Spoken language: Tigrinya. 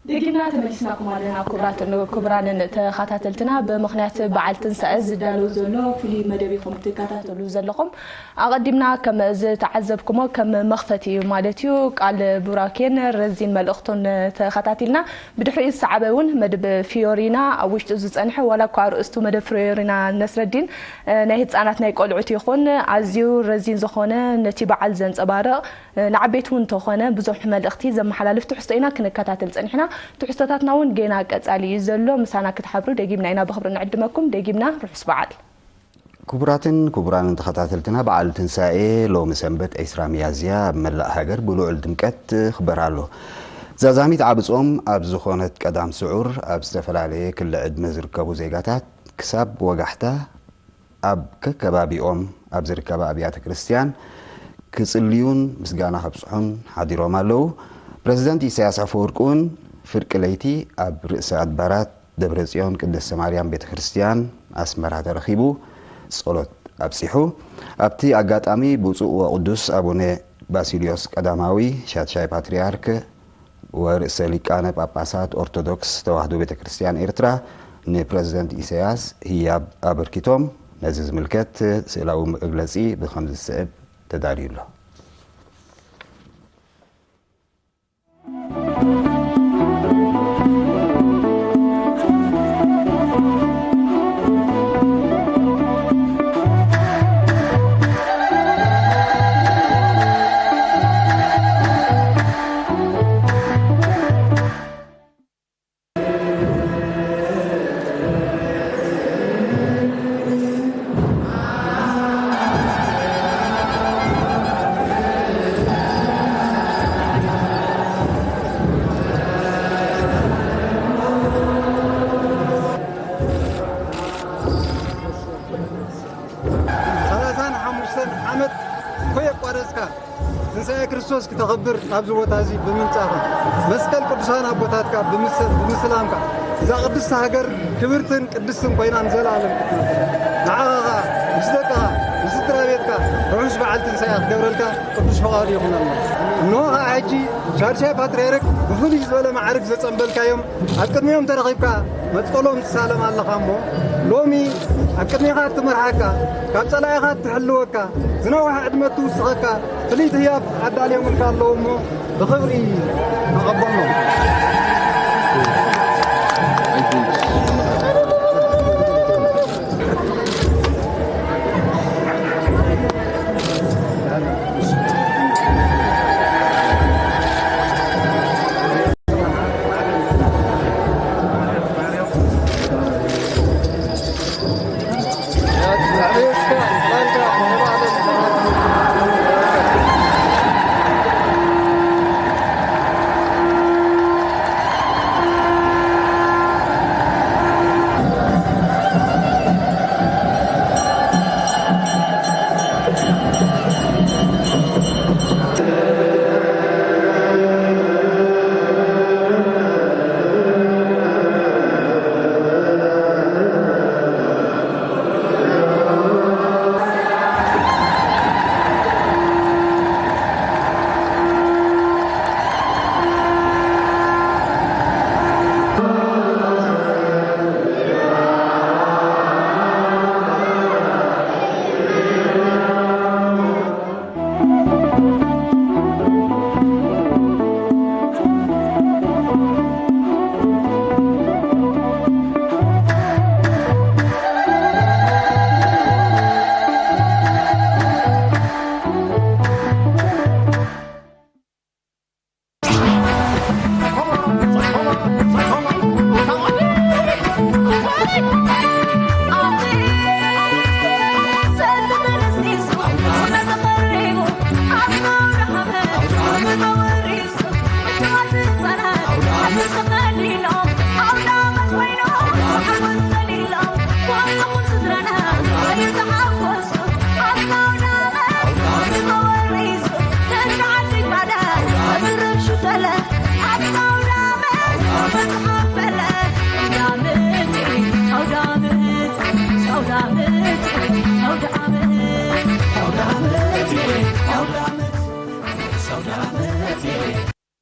ደጊምና ተመሊስናኩም ኣለና። ክቡራትን ክቡራንን ተኸታተልትና፣ ብምኽንያት በዓል ትንሳኤ ዝዳለው ዘሎ ፍሉይ መደብ ኢኹም ትከታተሉ ዘለኹም። ኣቐዲምና ከም ዝተዓዘብኩሞ፣ ከም መኽፈቲ ማለት እዩ፣ ቃል ቡራኬን ረዚን መልእኽቱን ተኸታቲልና፣ ብድሕሪኡ ዝሰዓበ እውን መደብ ፊዮሪና ኣብ ውሽጡ ዝጸንሐ፣ ዋላ እኳ ኣርእስቱ መደብ ፊዮሪና ነስረዲን፣ እ፣ ናይ ህጻናት ናይ ቆልዑት ይኹን ኣዝዩ ረዚን ዝኾነ ነቲ በዓል ዘንጸባርቕ፣ እ፣ ንዓበይቲ እውን እንተኾነ ብዙሕ መልእኽቲ ዘመሓላልፍ ትሕዝቶ ኢና ክንከታተል ጸኒሕና። ትሕዝቶታትና እውን ጌና ቀጻሊ እዩ ዘሎ። ምሳና ክትሓብሩ ደጊምና ኢና ብኽብሪ ንዕድመኩም። ደጊምና ርሑስ በዓል። ክቡራትን ክቡራንን ተኸታተልትና፣ በዓል ትንሳኤ ሎሚ ሰንበት ዕስራ ሚያዝያ ኣብ መላእ ሃገር ብልዑል ድምቀት ይኽበር ኣሎ። ዛዛሚት ዓቢ ጾም ኣብ ዝኾነት ቀዳም ስዑር ኣብ ዝተፈላለየ ክሊ ዕድመ ዝርከቡ ዜጋታት ክሳብ ወጋሕታ ኣብ ከከባቢኦም ኣብ ዝርከባ ኣብያተ ክርስቲያን ክጽልዩን ምስጋና ከብጽሑን ሓዲሮም ኣለዉ። ፕረዚደንት ኢሳያስ ኣፈወርቂ እውን ፍርቂ ለይቲ ኣብ ርእሰ ኣድባራት ደብረ ጽዮን ቅድስተ ማርያም ቤተ ክርስቲያን ኣስመራ ተረኺቡ ጸሎት ኣብጺሑ። ኣብቲ ኣጋጣሚ ብፁዕ ወቅዱስ ኣቡነ ባሲልዮስ ቀዳማዊ ሻድሻይ ፓትርያርክ ወርእሰ ሊቃነ ጳጳሳት ኦርቶዶክስ ተዋህዶ ቤተ ክርስቲያን ኤርትራ ንፕረዚደንት ኢሳያስ ህያብ ኣበርኪቶም። ነዚ ዝምልከት ስእላዊ መግለጺ ብኸምዚ ዝስዕብ ተዳልዩ ኣሎ። ሰላሳን ሓሙሽተን ዓመት ከየቋረጽካ ትንሳኤ ክርስቶስ ክተኽብር ኣብዚ ቦታ እዚ ብምምጻእካ፣ መስቀል ቅዱሳን ኣቦታትካ ብምሰ-፣ ብምስላምካ፣ እዛ ቅድስቲ ሃገር ክብርትን ቅድስትን ኮይና ንዘለኣለም ክትነብር፣ ንዓኻ ኸኣ፣ ምስ ደቅኻ፣ ምስ ስድራ ቤትካ ርሑስ በዓል ትንሳኤ ክገብረልካ ቅዱስ ፍቓዱ ይኹነልና። እንሆ ኸኣ ሕጂ ሻድሻይ ፓትርያርክ ብፍሉይ ዝበለ ማዕርግ ዘጸንበልካዮም ኣብ ቅድሚኦም ተረኺብካ መስቀሎም ትሳለም ኣለኻ እሞ፣ ሎሚ ኣብ ቅድሜኻ እትመርሓካ፣ ካብ ጸላኢኻ እትሕልወካ፣ ዝነውሐ ዕድመ እትውስኸካ ፍልይቲ ህያብ ኣዳልዮምልካ ኣለዉ እሞ፣ ብኽብሪ ተቐበሎም።